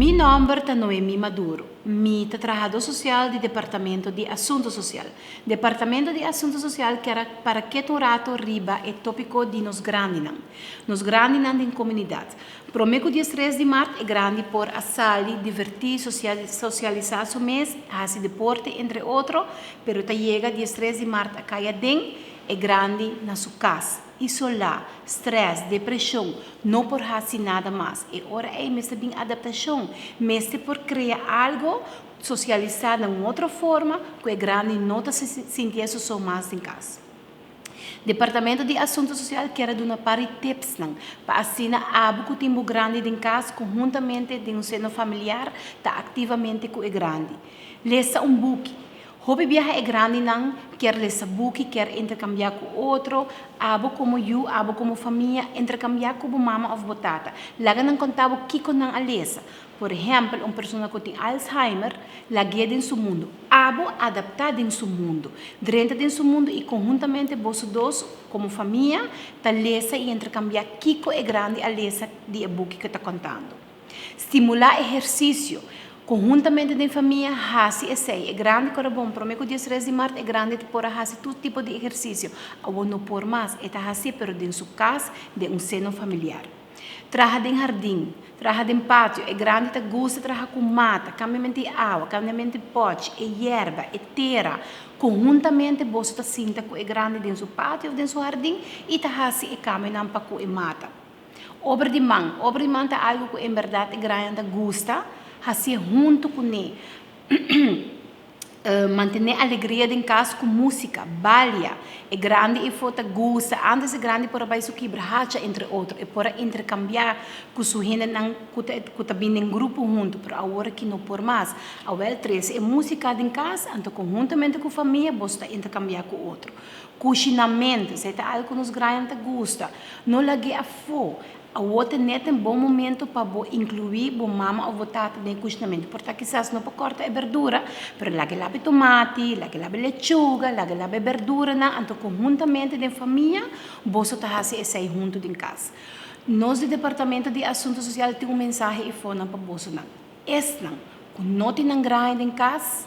Mi nomber ta Noemi Maduro. Mi ta trahadó sosial di Departamento di Asunto Sosial. Departamento di Asunto Sosial kier a para ketu un rato riba e tópiko di nos grandinan. Nos grandinan den komunidat. Promé ku 13 di mart e grandi por a sali, divertí, sosialisá su mes, hasi deporte, entre otro, pero ta yega 13 di mart a kai aden e grandi na su kas, isolá, strès, depreshon, no por hasi nada mas. E ora ei mester bin adaptashon, mester por krea algo, sosialisá na un otro forma ku e grandi no ta sintié su so mas den kas. Departamento di Asunto Sosial kier a duna par di tipsnan pa asina abo ku tin bo grandi den kas konhuntamente den un seno familiar ta aktivamente ku e grandi. Lesa un buki. Hopi biaha e grandinan kier lesa buki, kier interkambiá ku otro. Abo komo yu, abo komo famia, interkambiá ku bo mama òf bo tata. Laga nan konta bo kiko nan a lesa. Por ehèmpel, un persona ku tin Alzheimer lag'é den su mundu. Abo adaptá den su mundu. Drenta den su mundu i konhuntamente boso dos, komo famia, ta lesa i interkambiá kiko e grandi a lesa di e buki ku e ta kontando. Stimulá ehersisio. Konhuntamente den famia, hasi esei. E grandi ku era bon promé ku 13 di mart, e grandi ta por a hasi tur tipo di ehersisio. Awor no por mas. E ta hasié, pero den su kas, den un seno familiar. Traha den hardin, traha den patio, e grandi ta gusta traha ku mata, kambiamento di awa, kambiamento di pòchi, e yerba, e tera. Konhuntamente boso ta sinta ku e grandi den su patio òf den su hardin i ta hasi e kambionan pa ku e mata. Obra di man, Obra di man ta algu ku en bèrdat e grandinan ta gusta hasié huntu kuné. Mantené alegria den kas ku músika, balia. E grandi efo ta gusta. Ántes e grandi por a bai su kibra hacha, entre otro. E por a interkambiá ku su hendenan ku ta ku ta bini den grupo huntu, pero awor aki no por mas. Awèl trese e músika den kas, anto konhuntamente ku famia boso ta interkambiá ku otro. Kushinamentu, esei ta algu ku nos grandinan ta gusta. No lag'é afó. Awor ta net un bon momento pa bo inclui bo mama of bo tata den e cushinamento. Por ta kisas no por corta e berdura, pero laga e laba e tomati, laga e laba e lechuga, laga e laba e berduranan, anto conhuntamente den famia boso ta haci esey hunto den cas. Nos di Departamento di Asunto Social tin un mensahe efonan pa bosonan. Esnan cu no tin nan grandi den cas,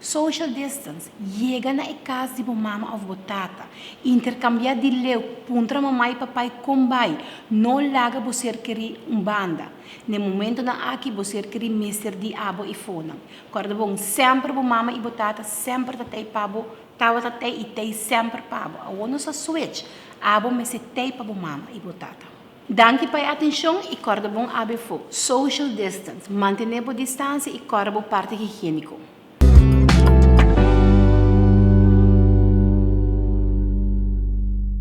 Social distance, yega na e kas di bo mama òf bo tata. Interkambiá di leu, puntra mama i papai kon bai. No laga bo ser kerí un banda. Na e momentonan aki bo ser kerí mester di abo i fonan. Kòrda bon, semper bo mama i bo tata semper ta tei pa bo, tabata tei i tei semper pa bo. Awor nos a switch, abo mester tei pa bo mama i bo tata. Danki pa e atenshon i kòrda bon abefo, social distance, mantené bo distansia i kòrda bo parti higiéniko.